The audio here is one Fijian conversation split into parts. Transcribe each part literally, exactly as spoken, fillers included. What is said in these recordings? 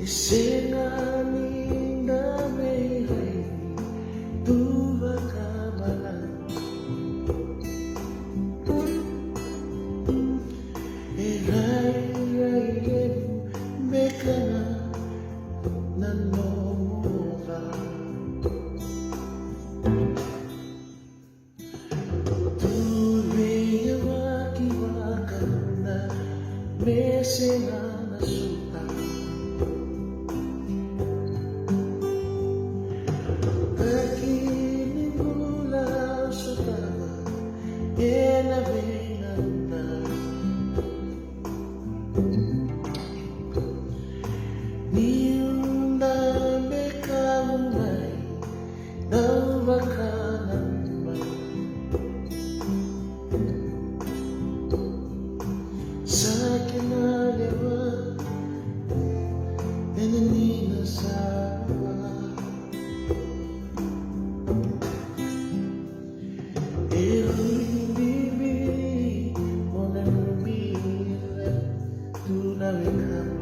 Sega ni da me rai tu vakamalai. E rairai levu beka na nomu ca. Tu vei yawaki vakauna me sega na suka. Taki ni bula sotava ena veigauna. Niu na beka mai dau vakananuma. Sa kena lewa ena nina sa. E uri bibi mo nanumi ira tu na wekamu.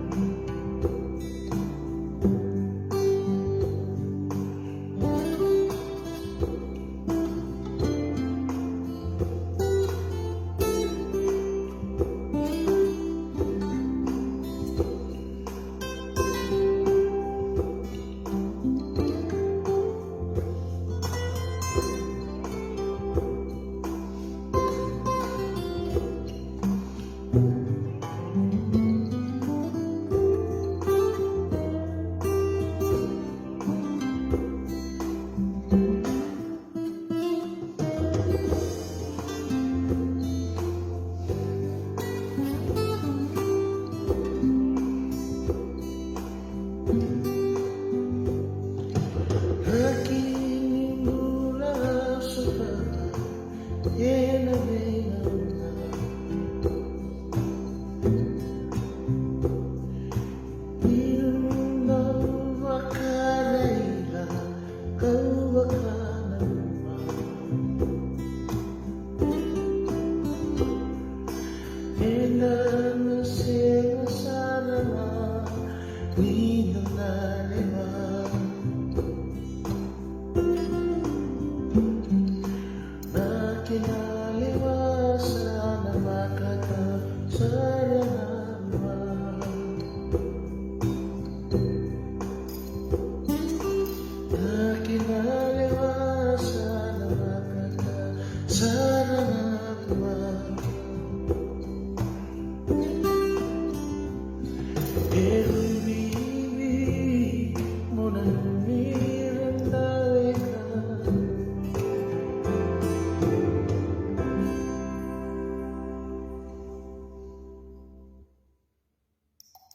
Aki ni bula sotava ena veigauna. Niu na vakaraira kau vakananuma. Ena na sega sara ga ni dua na lewa. Na kena lewa sa na makata sara ga mai. Na kena lewa sa na makata sara ga